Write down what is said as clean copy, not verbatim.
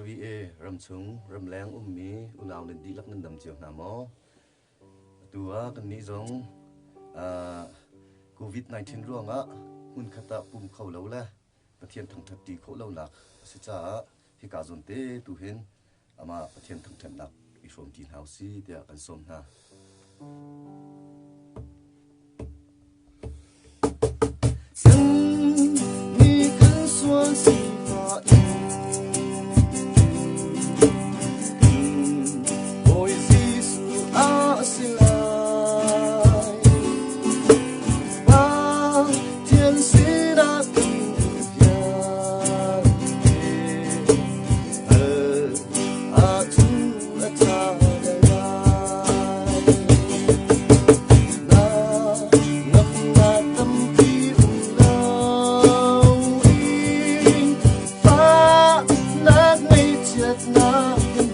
RVA ramchung ramleng ummi unau nan dihlak nan dam cio hna maw? Atu ah kannih zong COVID-19 ruangah hmunkhat ah pum kho lo le Pathian thangṭhat ṭi khawh lonak a si caah hika zawn te tu hin amah Pathian thangṭhatnak i hrawmṭi hna usih tiah kan sawm hna. Mi kan sual sifah in Bawi Jesuh a si lai. Pathian sinah kan vialte hal ahcun a ṭha lai. Na ngamnak tampi um loin fahnak ngaihchiatnak kan.